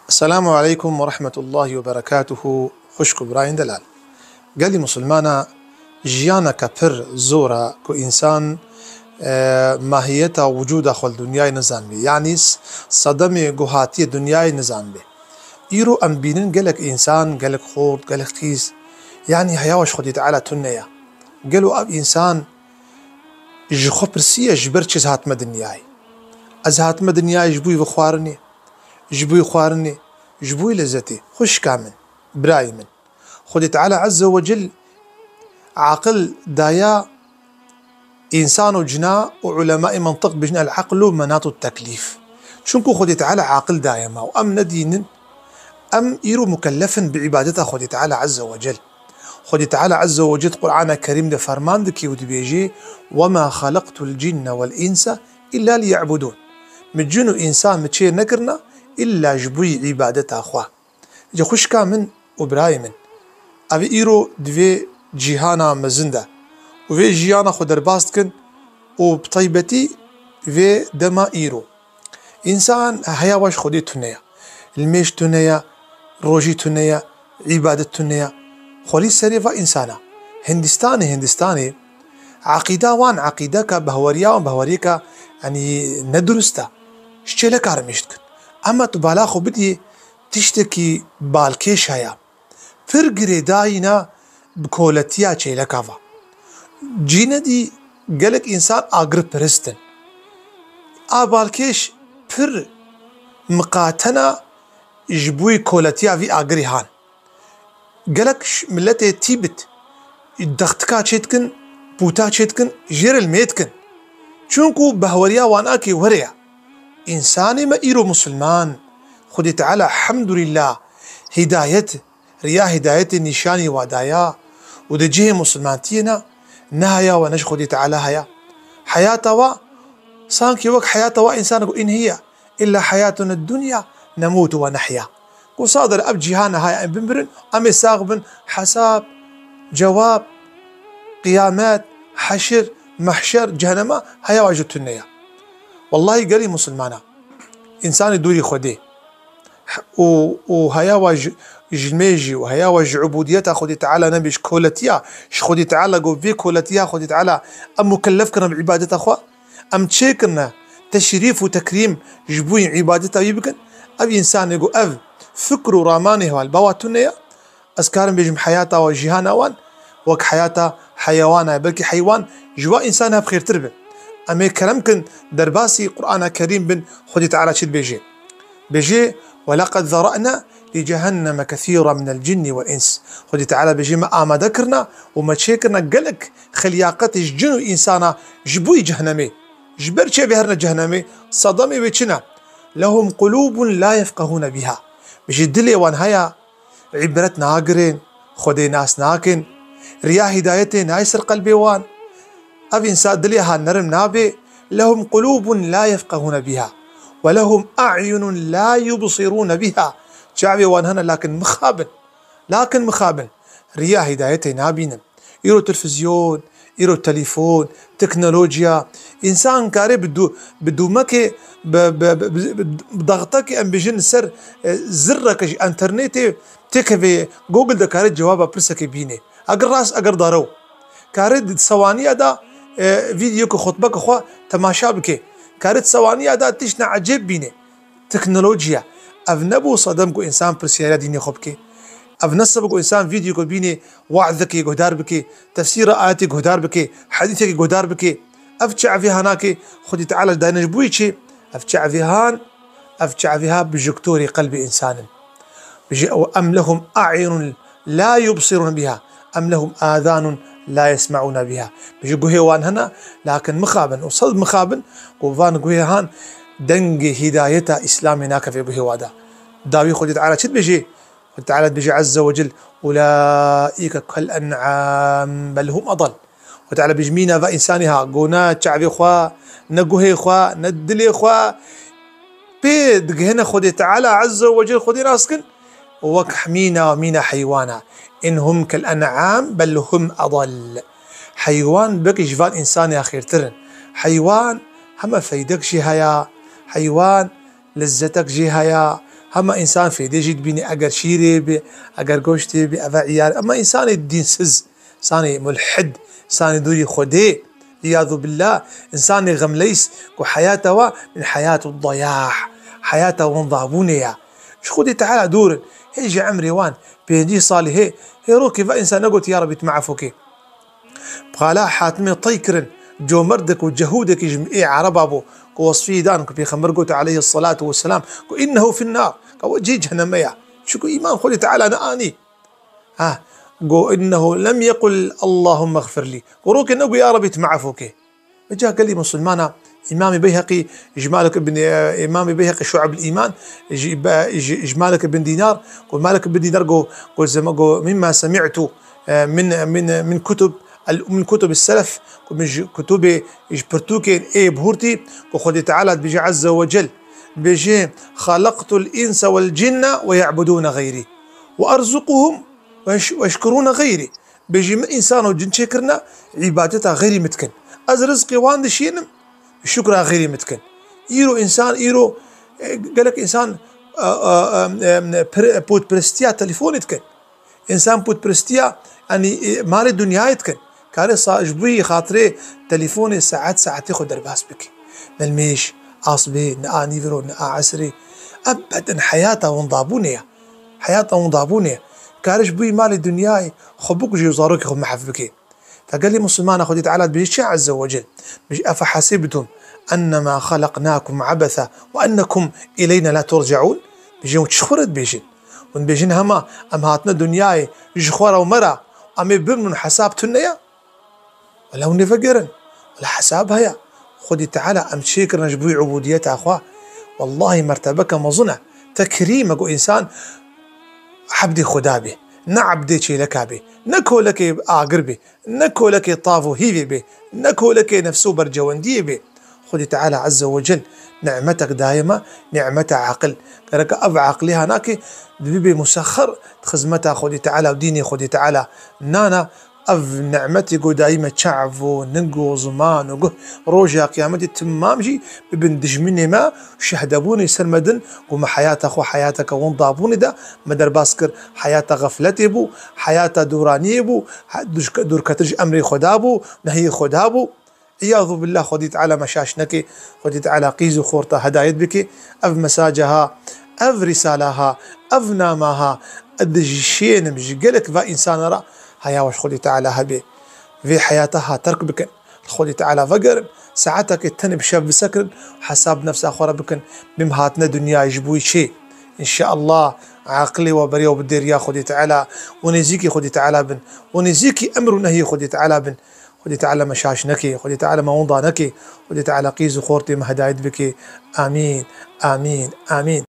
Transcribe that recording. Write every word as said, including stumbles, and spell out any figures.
Esselamu aleykum ve rahmetullahi ve berekatuhu. Xwişk û birayên delal. Gelî Musulmana, jiyaneke pir zor e ku însan, e, mahiyeta wicûda xwe li dinyayê nizanibê. Yanî s-, sedemê ku hatiye dinyayê nizanibê. Îro em bînin gelek însan, gelek xort, gelek qîz. Yanî heya we ji Xwedê Teala tune ye. Gelo ev însan ji xwe pirsiye, ji ber çi ez hatime dinyayê? Ez hatime dinyayê ji bo vexwarinê, ji bo xwarinê, ji bo lezzetê. Xwişka min, birayê min. Xwedê Teala Azze ve Cel aqil daya însan û cina û ulemayê mentiq bijin el-aqlu menatu teklîf. Çunku Xwedê Teala aqil daye me û em nedînin, em îro mukellef in bi îbadeta Xwedê Teala Azze ve Cel. Xwedê Teala Azze ve Cel Qur'ana Kerîm de ferman dike û dibêje, "Ve ma xalaqtul cinne vel insa illa liya'budun." Min cin û însan min çê nekirina illa ji bo îbadeta xwe. Ji xwişka min û birayê min, ev îro di vê cîhana mezin de û vê jiyana xwe derbas dikin û bi taybetî vê dema îro. Însan heya we ji Xwedê tune ye. Limêj tune ye, rojî tune ye, îbadet tune ye. Xwelî serê va însana. Hindistanê, Hindistanê, eqîda wan, eqîdeka behweriya wan, behweriyeka, yanî, nedurist e. Ji çêleka re limêj dikin. Ema tu bala xwe bidî, tiştekî balkêş heye. Pir girêdayî ne bi koletiya çêleka ve. Cî nedî gelek însan agirpirist in. A balkêş pir miqate ne ji bo koletiya vî agirê han. Gelek ş-, miletê Tîbet dextika çêdikin, pûta çêdikin, jê re limê dikin. Çunku behweriya wan a kêwere ye. Însanê me îro musulman, Xwedê Teala, elhamdulillah, hîdayet, riya hîdayetê nîşanî wa daya û di cihê musulmantiyê ne, ne heya we ne ji Xwedê Teala heye. Heyata wa, sankî wek heyata wa însan ku înhî ye. Îlla heyatuna dunya nemutu ve nehya. Ku sadir ev cîhana haya em bimirin, em ê sax bin, hesab, cewab, qiyamet, heşir, mehşer, cehenema heya wa ji tune ye. Wellahî gelî musulmana, însanê dûrî Xwedê û, û heya wa ji, ji limêjî û heya wa ji ubûdiyeta Xwedê Teala nebî, ji koletiya, ji Xwedê Teala got, vê koletiya Xwedê Teala em mukellef kirin bi îbadeta xwe, em çêkirine teşrîf û tekrîm ji bo îbadeta wî bikin. Ev însanê got, ev fikr û ramanê hewa li ba wa tune ye. Ez karim bêjim heyata wan, jîhana wan, wek heyata heyewana ye. Belkî heywan ji wa însan hev xêrtir be. Em ê kerem kin derbasî Qur'ana Kerîm bin, Xwedê Teala çi dibêje? Bêje, "Ve leqed zera'na li cehenneme kesîran minel cinni vel ins." Xwedê Teala bêje, me amade kirina û me çêkirina gelek xelyaqetê ji cin û însana ji bo cehennemê. Ji ber çi vê herine cehennemê? Sedemê wê çi ne? "Lehum qulûbun la yefqehûne biha." Bêje, dilê wan heye, îbret nagirin, Xwedê nas nakin, riya hîdayetê nayê ser qelbê wan. Ev însan dilê ha nerm nabe, "Lehum qulûbun la yefqehûne biha, ve lehum a'yunun la yubsirûne biha." Çavê wan hene, lakin mixabin, lakin mixabin, riya hîdayetê nabînin. Îro televîzyon, îro telefon, teknolojiya, însan kare bi dû-, bi dûmekê, bi, bi, bi, bi, bi daxtekê, em bêjin ser, e, zirreke ji înternetê têkeve, Google de kare cewaba pirsekê bîne. Eger rast, eger darew. Kare di sewaniya de, e, vîdyoke, xutbeke xwe temaşa bike. Kare di sewaniya de tiştine ecêb bîne. Teknolojiya. Ev nebû sedem ku însan pirsyariya dînê xwe bike. Ev ne sebeb ku însan vîdyoke bîne, we'zekê guhdar bike, tefsîra ayetê guhdar bike, hedîsekê guhdar bike. Ev çavê hanakê Xwedî Teala dayne ji bo yê çi? Ev çavê han, ev çavê ha projektorê qelbê însan in. Bije, "Em lehum a'yunun la yubsirun biha, em lehum azanun la yesma'una biha." Bije, guhê wan hene, lakin mixabin û sed mixabin ku van guhê han dengê hîdayeta Îslamê nakeve guhê wa de. Dawî Xwedê Teala çi dibêje? Xwedê Teala dibêje Azze ve Cel, "Ulaîke kel en'am bel hum adal." Xwedê Teala bêje, mîna va însanê ha, ku ne çavê xwe, ne guhê xwe, ne dilê xwe, pê digihine Xwedê Teala Azze ve Cel, Xwedê nas kin, wek mîna, mîna heywana. "In hum kel en'am bel hum adal." Heywan belkî ji van însanê ya xêrtir in. Heywan heme feydek jî heye. Heywan lezzetek jî heye. Hema însan fêdê jî dibînî, eger şîrê be, eger goştê be, eve îyar. Ema însanê dînsiz, însanê mulhid, însanê dûrî Xwedê, îyadu billah, însanê xemleyîs ku heyata wa min heyatu dayah, heyata wendabûnê ya. Ji Xwedê Teala dûr in. Hê ji emrê wan pêncî salî hê, hê rokê ve însan negot, ya Rebî, tu me efû kê. Bi qala Hatimê tey kirin, comerdek û cehûdekî ji ê Ereba bû, ku wesfî dan, ku Pêxember got aleyhisselatu vesselam, ku innehu finnar, ka we cihê cehennemê ya. Çiku îman Xwedê Teala neanî. Ha, go innehu lem yequl Allahumme xfirlî. Go rokê nego, ya Rebî, tu me efû kê. Vêca gelî musulmana, Îmamê Beyheqî ji Malik ibn, e, Îmamê Beyheqî Şu'ebul Îman, ji, be, ji, ji Malik ibn Dînar, go Malik ibn Dînar go, go zema, go mimma semi'tu, e, min, min, min kutub, el, min kutub selef, go min ji kutubê, ji pirtûkên ê bihurtî, go Xwedê Teala dibêje Azze ve Cel, dibêje, "Xalaqtul insa vel cinne ve ya'budûne xeyrî, ve erzuquhum ve yeş-, ve yeşkurûne xeyrî." Bêjî, min însan û cin çêkirine, îbadeta xeyrî min dikin. Ez rizqê wan dişînim, şukra xeyrî min dikin. Îro însan, îro, e, gelek însan, e, e, e, e, pir-, pûtpiristiya telefonê dikin. Însan pûtpiristiya, yanî, e, malê dinyayê dikin. Kare sa-, ji bo xatirê telefonê saet saetê xwe derbas bike. Milmêş, asbê, ne a nîviro, ne a esrê. Ebeden heyata wendabûnê ya. Heyata wendabûnê. Kare ji bo malê dinyayê xwe bikuje û zarokê xwe mehf bike. Te gelî musulmana Xwedê Teala dibêje çi Azze ve Cel? Dibêje, "Efehasibtum ennemâ xalaqnâkum abetha ve ennekum ileyna la turcaûn?" Dibêje, hûn çi xwe re dibêjin? Hûn dibêjin hema em hatine dinyayê ji xwe re û me re, em ê bimrin, hesab tune ye? Wela hûn ê vegerin. Wela hesab heye. Xwedê Teala em çêkirine ji bo ubudiyeta xwe. Wellahî mertebeke mezin e. Tekrîm e ku însan ebdê Xweda bê. Ne ebdê çêleka bê. Ne kolekê agir bê. Ne kolekê tav û hîvê bê, ne kolekê nefs û bercewendiyê bê. Xwedê Teala Azze ve Cel nimetek daye me, nimeta aqil. Gereka ev aqilê ha nake, dibê bê musexer di xizmeta Xwedê Teala û dînê Xwedê Teala. Nana, ev nimetê ku dayî me çav û ning û ziman û guh, roja qiyametê timam jî bibin dijminê me, şehdebûnê ser me din, ku me heyata xwe heyateke wendabûnê de me derbas kir, heyata xefletê bû, heyata dûraniyê bû, he-, dûrke-, dûrketin ji emrê Xweda bû, nehiyê Xweda bû. Îyadu billah, Xwedî Teala me şaş neke, Xwedî Teala qîz û xorta hedayet bike. Ev mesaja ha, ev rîsala ha, ev nama ha, ez dişênim ji gelek va însana re, heya we ji Xwedî Teala hebe. Vê heyata ha terk bikin. Li Xwedê Teala vegerin, saetekê tenê bi şev bisekirin, hesab nefsa xwe re bikin, bim hatine dinyayê ji bo çi? Înşeallah, aqilê we beriya we bidê riya Xwedê Teala, we nêzîkî Xwedê Teala bin, we nêzîkî emr û nehiyê Xwedê Teala bin. Xwedê Teala me şaş neke, Xwedê Teala me winda neke, Xwedê Teala qîz û xortê me hedayet bike. Amîn, amîn, amîn.